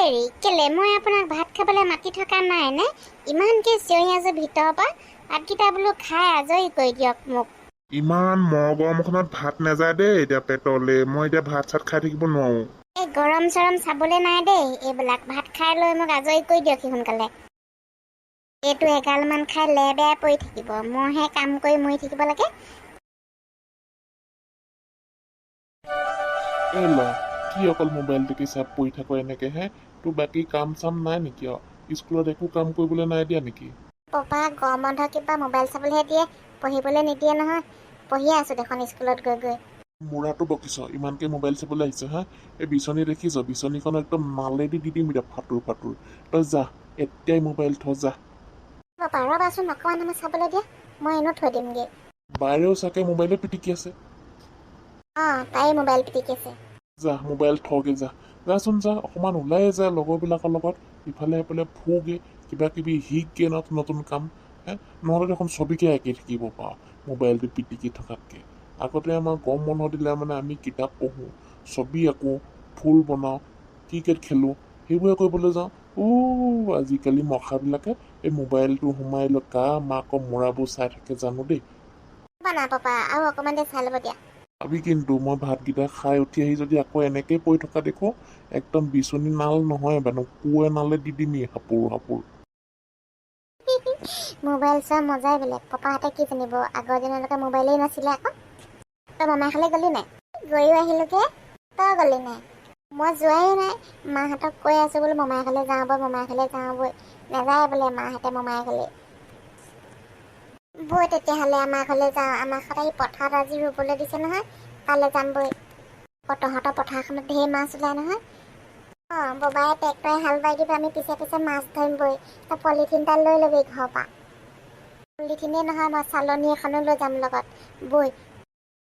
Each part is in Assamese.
হেৰি কেলে মই আপোনাক ভাত খাবলৈ মাতি থকা নাই নে? ইমানকৈ চিঞৰি আছোঁ ভিতৰৰ পৰা, ভাতকেইটা বোলো খাই আজৰি কৰি দিয়ক মোক। ইমান মহ গৰমখনত ভাত নাযায় দেই এতিয়া পেটলে। মই এতিয়া ভাত চাত খাই থাকিব নোৱাৰো। এই গৰম চৰম চাবলৈ নাই দেই এইবিলাক। ভাত খাই লৈ মোক আজৰি কৰি দিয়ক সোনকালে। এইটো এগালমান খাই লে বেয়া পৰি থাকিব, মইহে কাম কৰি মৰি থাকিব লাগে। এই ল'ৰা, কি অকল মোবাইলটোকে চাই পৰি থাক এনেকে হে? তোৰ বাকী কাম চাম নাই নেকি আৰু? স্কুলত একো কাম কৰিবলৈ নাই দিয়া নেকি? পাপা, গৰম বন্ধ কিবা মোবাইল চাবলৈহে দিয়ে, পঢ়িবলৈ নিদিয়ে নহয়। পঢ়িয়ে আছোঁ দেখোন স্কুলত গৈ গৈ। মূৰাটো বকিছ, ইমানকে মোবাইল চাবলৈ আহিছ হা? এই বিচনী দেখিছ? বিচনীখন একদম নালেদি দি দিম এতিয়া ফাটোৰ ফাটোৰ। তই যা, এতিয়াই মোবাইল থ যা। পাপা, ৰ'বাচোন, অকণমান সময় চাবলৈ দিয়া, মই এনেও থৈ দিমগৈ। বাইৰেও চাগে মোবাইলে পিটিকি আছে। অঁ, তাই মোবাইল পিটিকি আছে। যা, মোবাইল থগে যা। যাচোন যা, অকণমান ওলাই যা লগৰবিলাকৰ লগত, ইফালে সিফালে ফুৰগে, কিবা কিবি শিকগে নতুন নতুন কাম হে। নহ'লে দেখোন ছবিকে আঁকি থাকিব পাৰ মোবাইলটো পিটিকি থকাতকৈ। আগতে আমাৰ গৰম বন্ধ দিলে মানে আমি কিতাপ পঢ়োঁ, ছবি আঁকো, ফুল বনাওঁ, ক্ৰিকেট খেলোঁ, সেইবোৰে কৰিবলৈ যাওঁ। আজিকালি মখাবিলাকে এই মোবাইলটো সোমাই লৈ কাৰ মাকৰ মূৰাবোৰ চাই থাকে জানো দেই। না পাপা, আৰু অকণমান দেৰি চাই ল'ব দিয়া। ভাবি কিন্তু মই ভাতকেইটা খাই উঠি আহি যদি আকৌ এনেকেই পৰি থকা দেখোঁ, একদম বিচনী নাল নহয় মানে কোৱে নালে দি দিমেই সাপোৰ সাপোৰ। মোবাইল চোৱা মজাই বেলেগ। পাপাহঁতে কি জানিব, আগৰ দিনলৈকে মোবাইলেই নাছিলে আকৌ। তই মামাৰ ঘৰলৈ গ'লি নাই? গৈও আহিলোগে। তই গ'লি নাই? মই যোৱাই নাই। মাহঁতক কৈ আছোঁ বোলো মামাৰ ঘৰলৈ যাওঁ বৈ, মামাৰ ঘৰলৈ যাওঁ বৈ। নাযায় বোলে মাহঁতে মামাৰ ঘৰলৈ। বৈ তেতিয়াহ'লে আমাৰ ঘৰলৈ যাওঁ। আমাৰ ঘৰত আহি পথাৰত আজি ৰুবলৈ দিছে নহয়, তালৈ যাম বৈ। আকৌ তহঁতৰ পথাৰখনত ঢেৰ মাছ ওলাই নহয়। অঁ, ববায়ে ট্ৰেক্টৰে হাল বাই দিব, আমি পিছে পিছে মাছ ধৰিম বৈ। তই পলিথিন এটা লৈ ল'বি ঘৰৰ পৰা। পলিথিনেই নহয়, মই চালনী এখনো লৈ যাম লগত বৈ।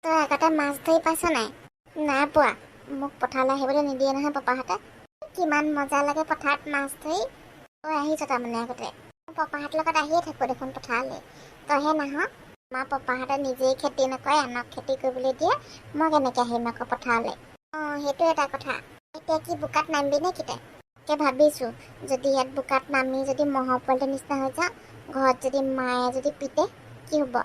তই আগতে মাছ ধৰি পাইছ নাই? নাই পোৱা। মোক পথাৰলৈ আহিবলৈ নিদিয়ে নহয় পাপাহঁতে। কিমান মজা লাগে পথাৰত মাছ ধৰি। তই আহিছ তাৰমানে আগতে? পাপাহঁতৰ লগত আহিয়ে থাকোঁ দেখোন পথাৰলৈ, তইহে নাহ। আমাৰ পাপাহঁতে নিজেই খেতি নকৰে, আনক খেতি কৰিবলৈ দিয়ে। মই কেনেকৈ আহিম আকৌ পথাৰলৈ? অঁ, সেইটো এটা কথা। এতিয়া কি বোকাত নামিবি নে কি তই? তাকে ভাবিছোঁ, যদি ইয়াত বোকাত নামি যদি মহৰ পোৱালিটোৰ নিচিনা হৈ যাওঁ, ঘৰত যদি মায়ে যদি পিতে কি হ'ব?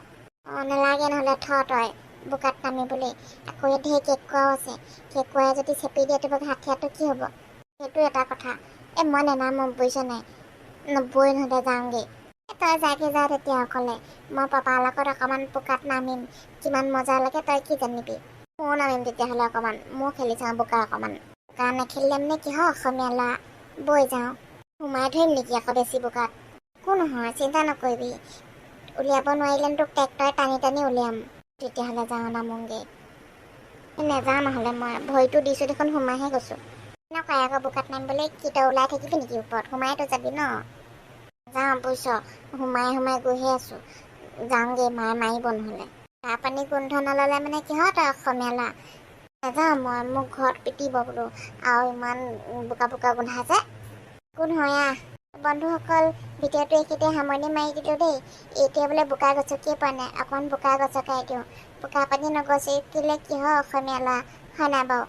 অঁ, নালাগে নহ'লে থ তই বোকাত নামিবলৈ। আকৌ ইয়াত ঢেৰ কেঁকুৱাও আছে, কেঁকুৱাই যদি চেপি দিয়ে তোক হাঠিয়াটো কি হ'ব? সেইটো এটা কথা। এই মই নেনামো বুজিছ নাই? নবৈ নহ'লে যাওঁগৈ। তই যাগে যা তেতিয়া অকলে, মই পাপাৰ লগত অকণমান বোকাত নামিম। কিমান মজা লাগে তই কি জানিবি। ময়ো নামিম তেতিয়াহ'লে অকণমান, ময়ো খেলি চাওঁ বোকা অকণমান। বোকা নেখেলিলে মানে কিহৰ অসমীয়া ল'ৰা? বৈ যাওঁ। সোমাই ধৰিম নেকি আকৌ বেছি বোকাত? একো নহয়, চিন্তা নকৰিবি। উলিয়াব নোৱাৰিলে তোক ট্ৰেক্টৰে টানি টানি উলিয়াম। তেতিয়াহ'লে যাওঁ নামোগৈ। নেযাওঁ নহ'লে মই, ভৰিটো দিছোঁ দেখোন সোমাইহে গৈছোঁ। নকয় আকৌ বোকাত নামিবলৈ কি তই ওলাই থাকিবি নেকি ওপৰত? সোমাইতো যাবি ন? যাওঁ বুজিছ, সোমাই সোমাই গৈহে আছোঁ। যাওঁগৈ, মায়ে মাৰিব নহ'লে। চাহ পানী গোন্ধ নল'লে মানে কিহৰ তই অসমীয়া ল'ৰা? নাযাওঁ মই, মোক ঘৰত পিটিব বোলো আৰু ইমান বোকা বোকা গোন্ধাইছে। একো নহয় আহ। বন্ধুসকল, ভিডিঅ'টো এইখিনিতে সামৰণি মাৰি দিলোঁ দেই। এতিয়া বোলে বোকা গছকিয়ে পোৱা নাই, অকণমান বোকা গছকাই দিওঁ। বোকা পানী নগছকিলে কিহৰ অসমীয়া ল'ৰা, হয় নাই বাৰু?